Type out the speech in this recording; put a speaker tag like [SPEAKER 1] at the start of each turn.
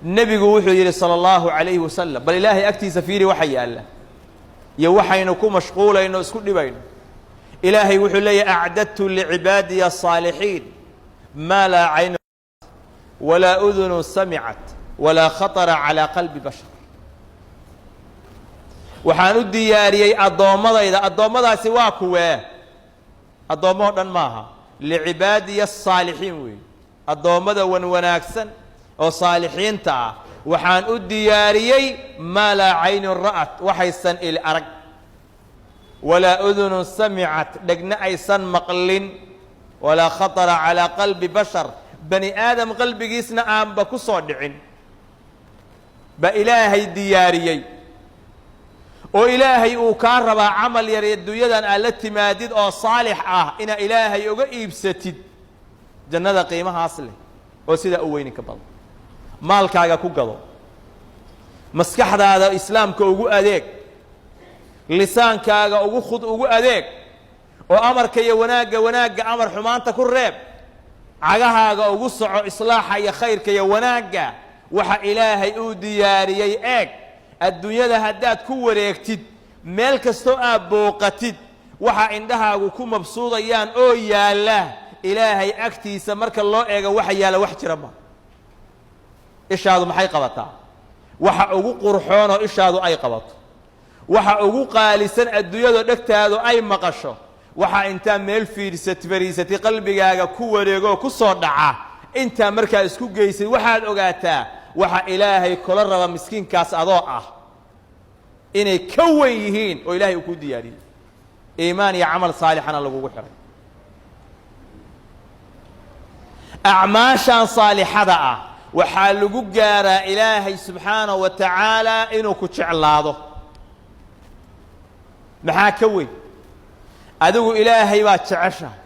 [SPEAKER 1] Nebigu wuxuu yidhi sala allahu calayhi wasalam, bal Ilaahay agtiisa fiiri waxa yaalla iyo waxaynu ku mashquulayno, isku dhibayno. Ilaahay wuxuu leeyahy: "أعددت لعبادي الصالحين ما لا عين ولا أذن سمعت ولا خطر على قلب بشر." Waxaan u diyaariyey addoommadayda. Addoommadaasi waa kuwee? Addoommo dhan maaha, لعبادي الصالحين weeye, addoommada wan wanaagsan oo saalixiinta ah. Waxaan u diyaariyey ما لا عين رأت, waxaysan il arag, ولا أذن سمعت, dhegna aysan maqlin, ولا خطر على قلب بشر, bani aadam qalbigiisna aanba ku soo dhicin ba Ilaahay diyaariyey. Oo Ilaahay uu kaa rabaa camal yar adduunyadan aad la timaadid oo saalix ah, inaa Ilaahay uga iibsatid jannada qiimahaas leh oo sidaa u weyninka badan. Maalkaaga ku gado, maskaxdaada Islaamka ugu adeeg, lisaankaaga ugu khud ugu adeeg, oo amarka iyo wanaagga, wanaagga amar, xumaanta ku reeb. Cagahaaga ugu soco islaaxa iyo khayrka iyo wanaagga. Waxa Ilaahay uu diyaariyey eeg. Adduunyada haddaad ku wareegtid, meel kastoo aad booqatid, waxa indhahaagu ku mabsuudayaan oo yaalla, Ilaahay agtiisa marka loo eego waxa yaalla wax jira ma. Ishaadu maxay qabataa? Waxa ugu qurxoonoo ishaadu ay qabato, waxa ugu qaalisan adduunyadoo dhegtaadu ay maqasho, waxaa intaa meel fiirsat fariisatay qalbigaaga ku wareegoo ku soo dhaca, intaa markaa isku geysay, waxaad ogaataa waxa Ilaahay kula raba miskiinkaas adoo ah inay ka wen yihiin, oo Ilahay uu ku diyaariyey, iimaan iyo camal saalixana lagugu xiray. Acmaashan saalixada ah waxaa lagu gaaraa Ilaahay subxaanahu wa tacaala inuu ku jeclaado. Maxaa ka weyn? Adigu Ilaahay baad jeceshahay.